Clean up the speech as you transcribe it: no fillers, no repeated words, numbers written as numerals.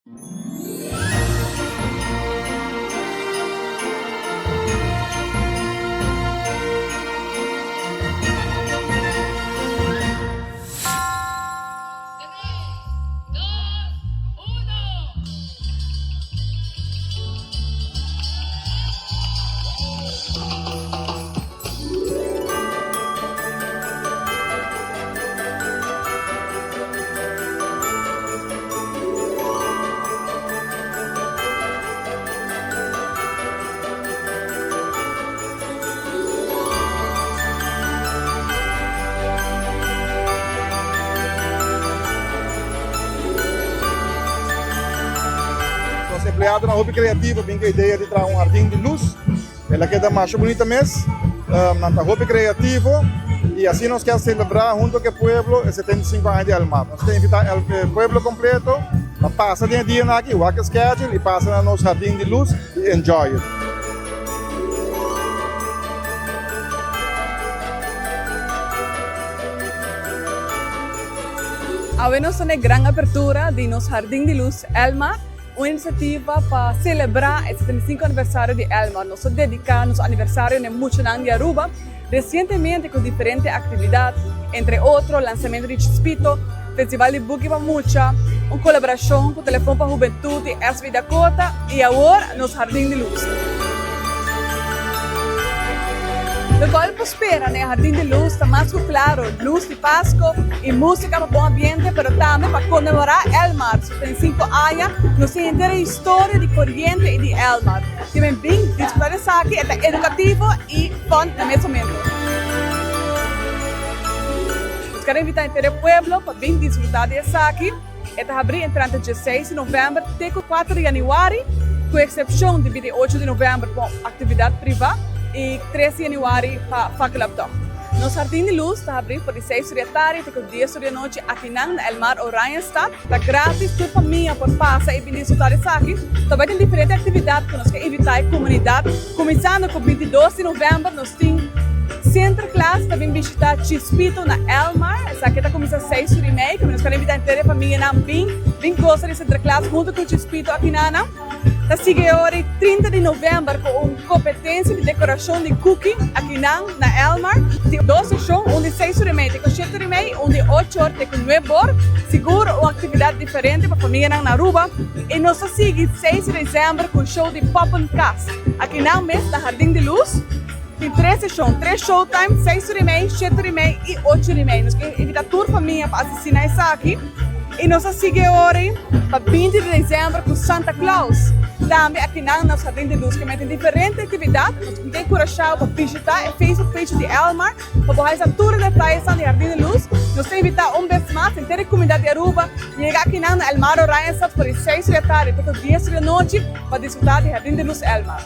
Nos empleadonan hopi creativo bin cu e idea di traha un hardin di luz. El a keda masha bunita mes. Nan ta hopi creativo y asina nos kier celebra hunto cu e pueblo e 75 aña di Elmar. Nos ta invita e pueblo completo pa pasa den e dianan aki, wak e schedule y pasa na nos hardin di luz y enjoy it. Awe nos ta na e gran apertura di nos Hardin di Luz Elmar. Un inisiativa pa selebrá e 75 aniversario di Elmar. Nos ta dediká nos aniversario na e muchanan di Aruba resientemente ku diferente aktividat, entre otro lansamentu di Chispito, Festival di Buki pa Mucha, un kolaborashon ku Telefon pa Hubentut i SV Dakota i awor nos Hardin di Lus. Lokual por spera na e Hardin di Lus ta mas ku klaro lus di Pasko i músika pa bon ambiente pero tambe pa konmemorá Elmar. Den sinku aña nos tin henter e historia di Koriente i di Elmar. Tin men bin disfruta di esaki, e ta edukativo i fun na mes momento. Nos kere invita henter e pueblo pa bin disfruta di esaki. E ta habri entrante dieseis di november te ku kuater di yanüari, ku eksepshon di binti ocho di november pa un aktividat priva i tres di yanüari pa Fakkeloptocht. Nos Hardin di Lus ta habri for di seis ur di atardi te ku dies ur di anochi akinan na Elmar Oranjestad. Ta gratis, tur famia por pasa i bini disfruta di esaki. Ta bai tin diferente aktividat ku nos ke invitá e komunidat. Kuminsando ku 22 di novèmber nos tin Sinterklaas ta bin bishitá Chispito na Elmar. Esaki ta kuminsá seis ur i mei. Nos ke invitá henter e famianan bin bin gosa di Sinterklaas huntu ku Chispito akinanan. Ta sigui e ora di 30 di novèmber ku un kompetensia di dekorashon di kuki akinan na Elmar. Tin dos seshon, un di seis ora i mei te ku shete ora i mei i un di ocho or te ku nuebe or. Sigur un aktividat diferente pa famianan na Aruba. I nos ta sigui seis di desèmber ku un show di Poppenkast akinan mes na Hardin di Luz. Tin tres seshon, tres showtime, seis ora i mei, shete ora i mei i ocho ora i mei. Nos ke invitá tur famia pa asistí na esaki. I nos a sigui e ora ei pa 20 di desèmber ku Santa Claus. Tambe akinan nos Jardín di Luz ke mete diferente aktividat. Nos ta enkurashá bo pa bishitá e Facebook page di Elmar pa bo haña sa tur e detayenan di Jardín di Luz. Nos ta invitá un bes mas henter e komunidat di Aruba yega akinan na Elmar Oranjestad for di seis ora di atardi te ku dies ora di anochi pa disfrutá di Jardín di Luz Elmar.